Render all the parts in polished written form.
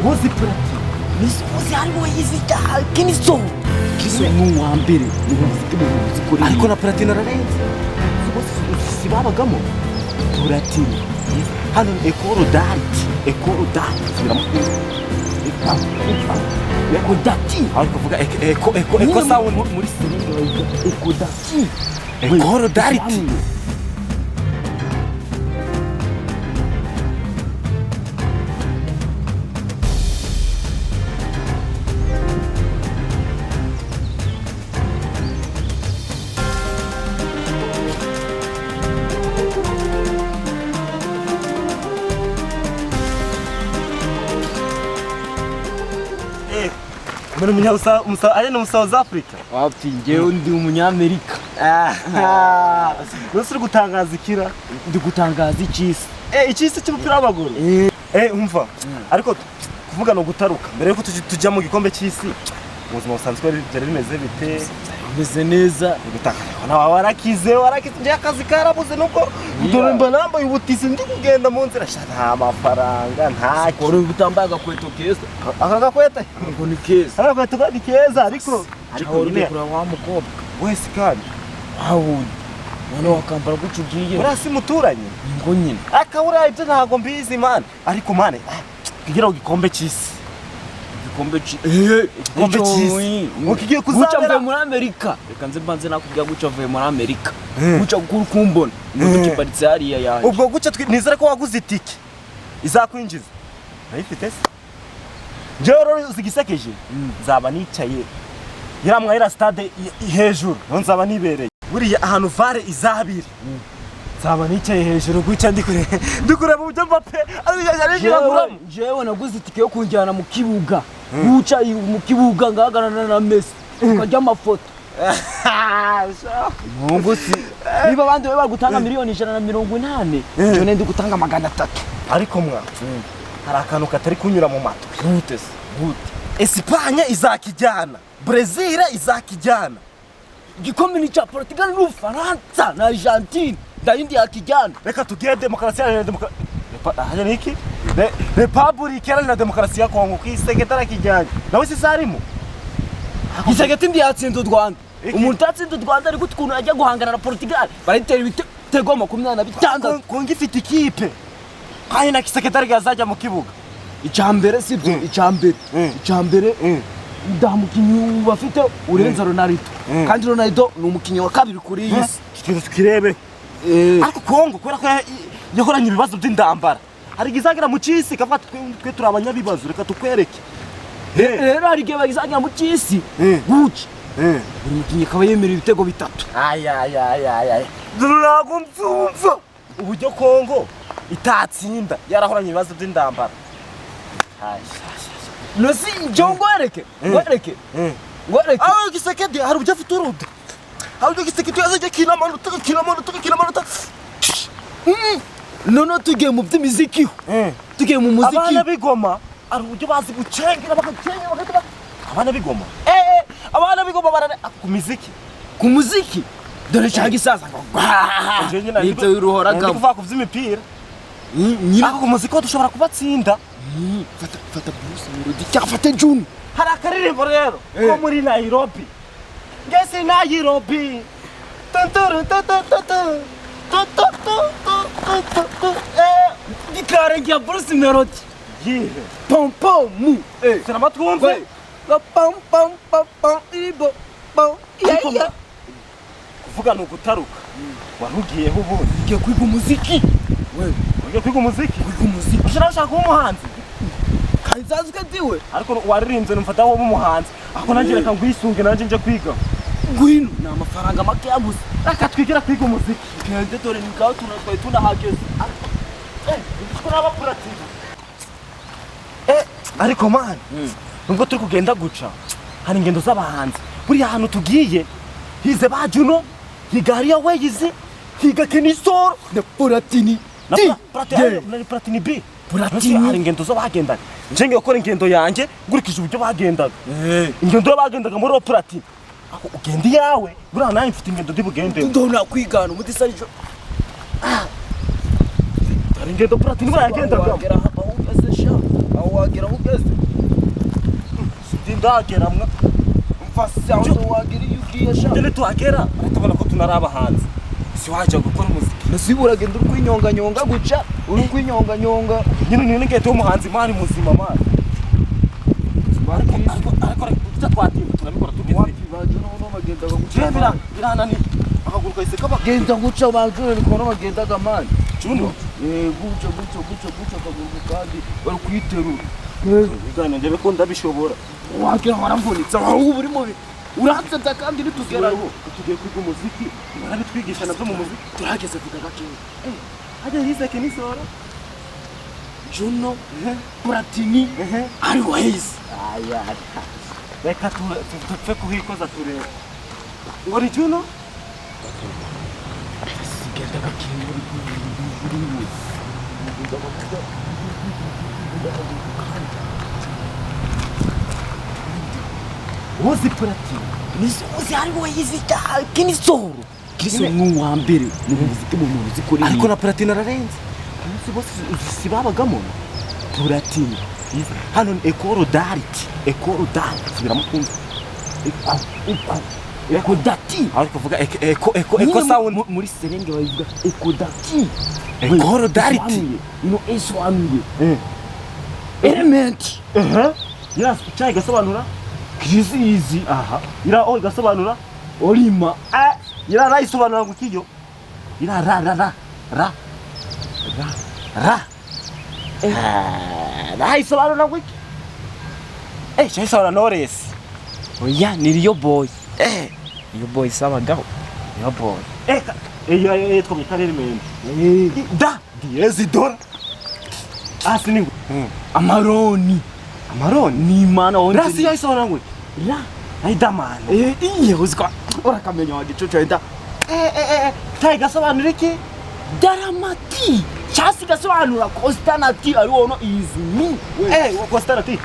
Uzi Platini? Uzi harimo yizita Kenny Sol. Kenny ni uwa mbere mu muziki, mu muziki. Ariko na Platini ararenze. Bose si babagamo Platini hano ni Ecole d'Art, Ecole d'Art. Subiramo. Ekodati. Aho kuvuga eko eko eko sound. Muri siringi bayita Ekodati. Ecole d'Art. Muri ari ni South Africa. Wapi, njyewe ndi umunyamerika. Nose uri gutangaza ikira? Ndi gutangaza icy'isi. Icy'isi cy'umupira w'amaguru. Umva, ariko kuvuga no gutaruka mbere yuko tujya mu gikombe cy'isi, ubuzima busanzwe byari bimeze bite? Bimeze neza. Gutangaza nawe warakize, warakize. Njye akazi karabuze, nuko dore mba nambaye ubutisi ndi kugenda mu nzira, sha nta mafaranga, nta Wari utambaye agakweto keza. Aka gakweta? Ngo ni keza. Aka gakweto ni keza, ariko ariko nyine kureba wa mukobwa wese kandi wawundi none wakambara gutyo ugiye. Uriya si muturanye? Ngo nyine. Akabura ibyo ntabwo mbizi man, ariko man kugira ngo igikombe cy'isi. Igikombe Igikombe cy'isi ngo kigiye guca kuzabera mvuye muri Amerika. Reka nze mbanze nakubwira, guca mvuye muri Amerika, guca kuri kumbona imodoka iparitse hariya yanjye. Ubwo guca nizere ko waguze itike izakwinjiza. Urayifite se? Njyewe rero uzigisekeje, nzaba nicaye iriya mwahera stade hejuru, niho nzaba nibereye. Buriya ahantu VAR izabira nzaba nicaye hejuru guca ndi kureba uburyo Mbappe ariguramo. Jewe naguze itike yo kunjyana mu kibuga, guca mu kibuga ngahagararana na Messi tukajya amafoto. Mungu si niba abandi bari gutanga 180,000,000, jewe ndi gutanga 300. Ariko mwa hari akantu katari kunyura mu matwi. Gute se? Gute? Espanye izakijyana, Brazil izakijyana. Igikombe ni cya Portugal n'Ubufaransa na Argentine, ndayindi yakijyana. Reka tugire demokarasi ya hajya ni iki? Republika Iharanira Demokarasi ya Kongo kwisegeta arakijyanye nawe si sarimo. Isegeti ndi yatsinze u Rwanda. Iki? Umuntu utatsinze u Rwanda ariko ukuntu ajya guhangana na Portugal barayitera ibitego 26. Kongo ifite ikipe kandi na Kisekedi azajya mu kibuga. Icambere sibyo? Icambere, icambere nta mukinnyi bafite urenza Ronaldo, kandi Ronaldo ni umukinnyi wa kabiri kuri iyi si. Ikintu tukirebe. Ariko Kongo kubera ko yahoranye ibibazo by'indambara, hari igihe izagera mu cy'isi ikavuga ati twe turi abanyabibazo, reka tukwereke. Rero hari igihe bagizagera mu cy'isi guca buri mukinnyi akaba yemera ibitego 3. Ayayayayay, ntabwo mbyumva uburyo Kongo itatsinda yarahoranye ibibazo by'indambara. Nosi njyewe ngwereke, ngwereke, ngwereke. Aho Gisekedi hari uburyo afite uruda, hari uburyo Gisekedi yazajya akina amanota, akina amanota, akina amanota. Noneho tugiye mu by'imiziki, tugiye mu muziki. Abana b'igoma hari uburyo bazi gucengera, bagacengera, bagahita abana b'igoma, abana b'igoma barare ku miziki. Ku muziki dore cya gisaza ngo nibyo Ndi biruhoragamo. kuvuga ku by'imipira. Nyine. Ariko ku muziki ho dushobora kubatsinda. Fata, fata Bruce Melody cyangwa fate June. Hari akaririmbo rero ko muri Nairobi, ngese Nairobi. Tunturu, tutututu, tutututututu. Gitare ya Bruce Melody. Yihe? Pom pom mu. Sinama twumve. Pom pom pom pom iribo pom ya Ariko ya. Kuvuga ni ugutaruka, wari ugiyeho ubundi? Ngiye kwiga umuziki. Wewe. Ugiye kwiga umuziki? Kwiga umuziki. Ushobora ushaka kuba umuhanzi? Kandi nsanzwe ndiwe. Ariko waririmbye numfata wowe umuhanzi, ariko nanjye reka ngwisunge, nanjye nje kwiga. Ngwino, ni amafaranga makeya gusa. Reka twigira kwiga umuziki. Gende, dore ni ngaho twari tunahageze. Ko naba Platini. Ariko man, nubwo turi kugenda guca hari ingendo z'abahanzi, buriya hantu tugiye hize ba Juno, higa hariya Ways, higa Kenny Sol Na Platini. Na D. Platini, Platini B. Platini. Hari ingendo z'abagendaga. Nje ngiye gukora ingendo yanjye nkurikije uburyo bagendaga, ingendo bagendaga muri Platini. Ako ugenda iyawe buriya nawe mfite ingendo ndi bugendemo. Ndona kwigana umudisa arico. Hari ingendo Platini buriya yagendagamo. Wagera aho ugeze sha, aho wagera aho ugeze. Ndi ndagera mwa. Umva se, aho wagera iyo ugiye sha. Ngene tuhagera tubona ko tunari abahanzi, si wajya gukora umuziki. Nasi uragenda uri kwinyonganyonga guca, uri kwinyonganyonga. Nyine ni n'ingendo y'umuhanzi man, muzima man. Ariko ariko twatinda turabikora tugeze. Wapi, baje noneho bagendaga guca. Jewe birananiye, akaguru kahise kaba. Genda guca banjure, ni kubona bagendaga man. Juno. Eh, guca guca guca guca akaguru kandi bari kuyiterura. Bigana ndebe ko ndabishobora. Wagira waravunitse aho uba uri mubi, uransebya kandi nitugeraho. Tugiye kwiga umuziki, barabitwigisha nabyo mu muziki. Turahageze, vuga gakeya. Hajya hize Kenny Sol. Juno, Platini, ari wayizi. Reka tupfe kuhikoza turebe ngo ni Juno. Genda gakeya, uri uri. Uzi Platini? Uzi ari wayizi Kenny Sol. Kenny Sol ni uwa mbere mu muziki, mu muntu uzi kuririmba. Ariko na Platini ararenze. Umunsi bose si babagamo Platini hano ni Ecole d'Art, Ecole d'Art, subiramo twumve. Eko eko eko dati. Aho kuvuga eko eko eko eko sound. Muri serenge bayivuga eko dati. Ecole d'Art. Ino esobanuye element. Ira cyayi gasobanura Krizi izi. Aha, ira o igasobanura Olima. Ah, ira ra isobanura ngo ikiyo ira ra ra ra ra ra ra. Ah, ra isobanura ngo iki? Eh, cyayi isobanura Knowless. Oya, ni Riyo Boy. Eh. Riyo Boy sabagaho. Riyo Boy. Eh, eh eh, twamwita element da diezi dora asi ni Amaroni. Amaroni. Ni imana wonje. Rasi yayisobanura ngo iki? Ra. Riderman. Eh, iye uziko urakamenya wa gicucu enda. Eh eh eh, cyayi gasobanura iki? Daramati chasi gasobanura Constanati ari wono is me. Eh, Constanati.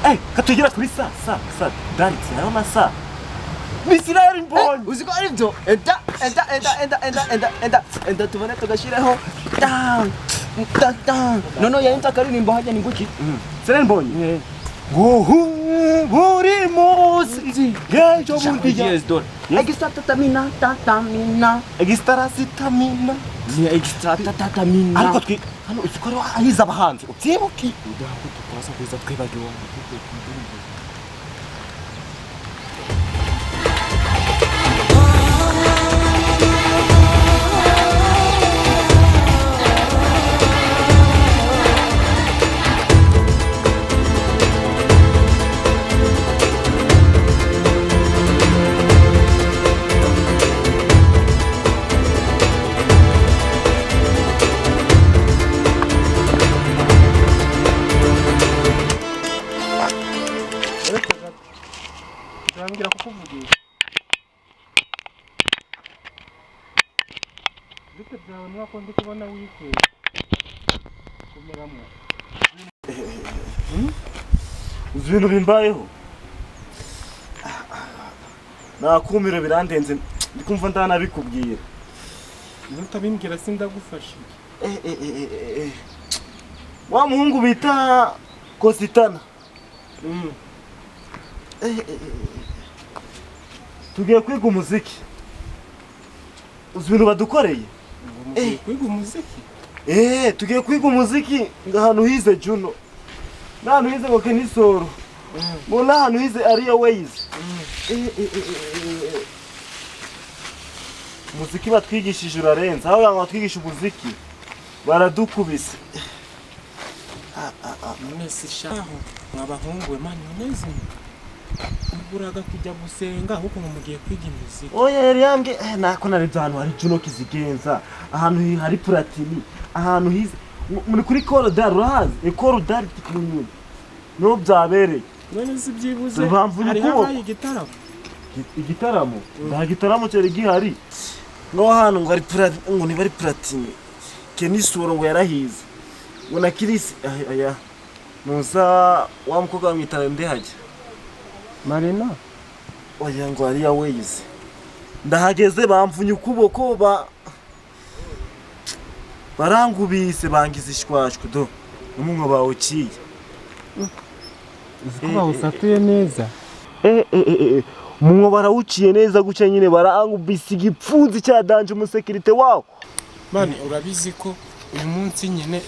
Eh, katugira kuri sa sa sa daritse hariho na sa Misirayeli Mbonyi. Uziko ari byo, enda enda enda enda enda enda enda enda tubone tugashiraho down da down. No yahinze akaririmbo hajya ni nguki. Israel Mbonyi ngo buri munsi ejo bundi ya Yes, dore. Extra tatamina tatamina. Extra sitamina. Ni extra tatamina. Ariko twi hano uziko ariho ahize abahanzi, ubyibuke. Udaho tutaza kuza twibagiwe. Ndambwira kukuvugisha. Bite byawe niba ko ndi kubona wikwiye kumeramo? Uzi ibintu bimbayeho, nakumiro birandenze, ndi kumva ndanabikubwira. Nutabimbwira sindagufasha. Eh, eh, eh, eh, eh. Wa muhungu bita Kositana. Eh, eh, eh, eh. Tugiye kwiga umuziki, uzi ibintu badukoreye? Ngo mugiye kwiga umuziki? Eh, tugiye kwiga umuziki ngo ahantu hize Juno n'ahantu hize ngo Kenny Sol ngo n'ahantu hize Ariel Ways. Eh, eh, eh, eh, eh. Umuziki batwigishije urarenze, aho ngo batwigisha umuziki baradukubise. None se shaho mwabahungu we man, none uburaga kujya gusenga ahubwo ngo mugiye kwiga imiziki? Oya, yari yambwiye nako narebye ahantu hari Juno Kizigenza, ahantu hari Platini, ahantu hize muri kuri Korodari, urahazi Ekorodari Kinyunyuni, niho byabereye. None se byibuze Bamvunye hari ukuboko. habaye igitaramo? Igitaramo, nta gitaramo cyari gihari. No hano ngo ari ngo niba ari Platini, Kenny Sol ngo yarahize, ngo na Chris aya nuza wa mukobwa bamwita ndehajya. Marina. Oya ngo hariya Ways. Ndahageze bamvunye ukuboko ba barangubise bangiza ishwashwe do. Umunwa bawuciye. Uzi ko bawusatuye neza. Umunwa barawuciye neza guca nyine barangubise igipfunzi cya danje umusekirite wawo. Mani urabizi ko uyu munsi nyine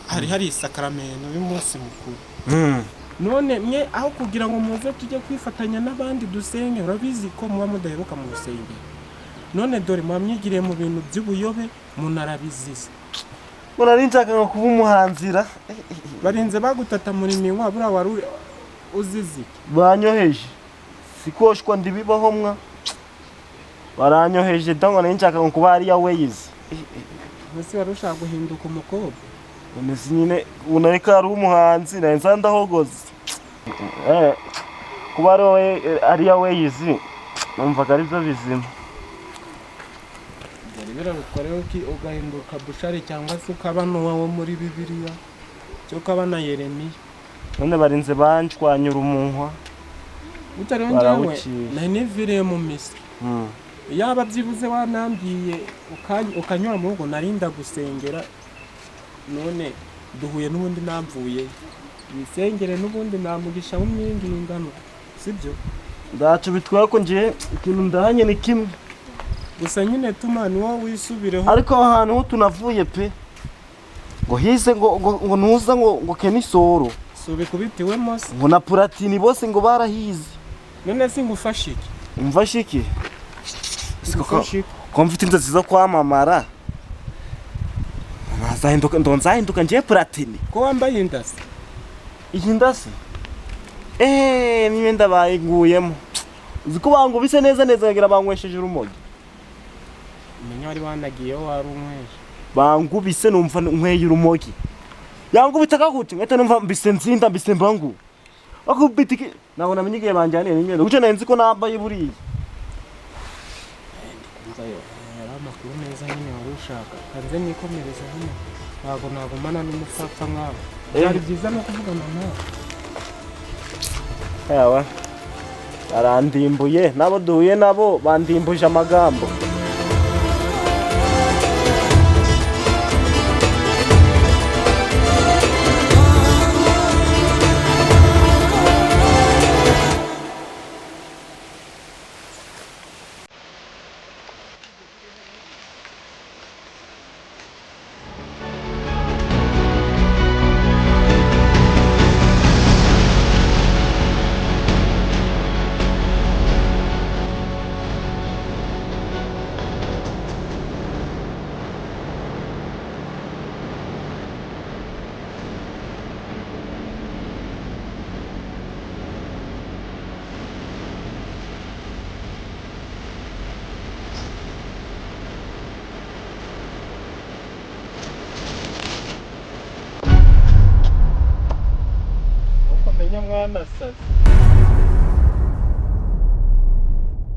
hari isakaramento y'umunsi mukuru. None mwe aho kugira ngo muze tujye kwifatanya n'abandi dusenge, urabizi ko muba mudaheruka mu rusengero. None dore mwamwigiriye mu bintu by'ubuyobe munarabizize. Nari nshaka ngo kuba umuhanzira. Barinze bagutata muri minywa buriya wari uzize. Banyoheje. Sikoshwa ndibibaho mwa. Baranyoheje dango nari nshaka ngo kuba hariya Ways. Mbese wari ushaka guhinduka umukobwa? None si nyine unareka ari umuhanzi nari nsa ndahogoze. Kuba ari ariya Ways numvaga ari byo bizima. Byari birarutwa rero ki ugahinduka Bushari cyangwa se ukaba Nowa wo muri Bibiliya cyo ukaba na Yeremiya. None barinze banshwanyura umunwa. Gutya rero njyewe nari niviriye mu misa. Yaba byibuze wanambwiye ukanyura mu rugo narinda gusengera, none duhuye n'ubundi namvuye nisengere n'ubundi namugisha w'umwingingano, sibyo? Ndacu bitwaye ko ngiye ikintu ndahanye ni kimwe gusa nyine tumana wowe wisubireho. Ariko ahantu ho tunavuye pe ngo hize ngo ntuza ngo Kenisoro subikubitiwemo se ngo na Platini bose ngo barahize. None se ngufashe iki? Umfashe iki? Ko mfite inzozi zo kwamamara nazahinduka ndonzahinduka ngiye Platini. Ko wambaye indasi? Iyi ndasi? N'imyenda bayiguyemo. Uzi ko bangubise neza neza ngira banywesheje urumogi. Menya wari wanagiyeho wari unyweshe. Bangubise numva nyweye urumogi. Yangubita kaguti ngahita numva mbise nzinda mbise mbangu. Bakubita iki naho namenye igihe banjyaniye n'imyenda. Guca nari nzi ko nambaye buriya. Yari amakuru meza nyine wari ushaka. Kanze nikomereza hano. Ntabwo nagumana n'umupfapfa nkawe. Byari byiza no kuvugana nawe. Yawa. Barandimbuye nabo duhuye nabo bandimbuje amagambo. Mwana sazi.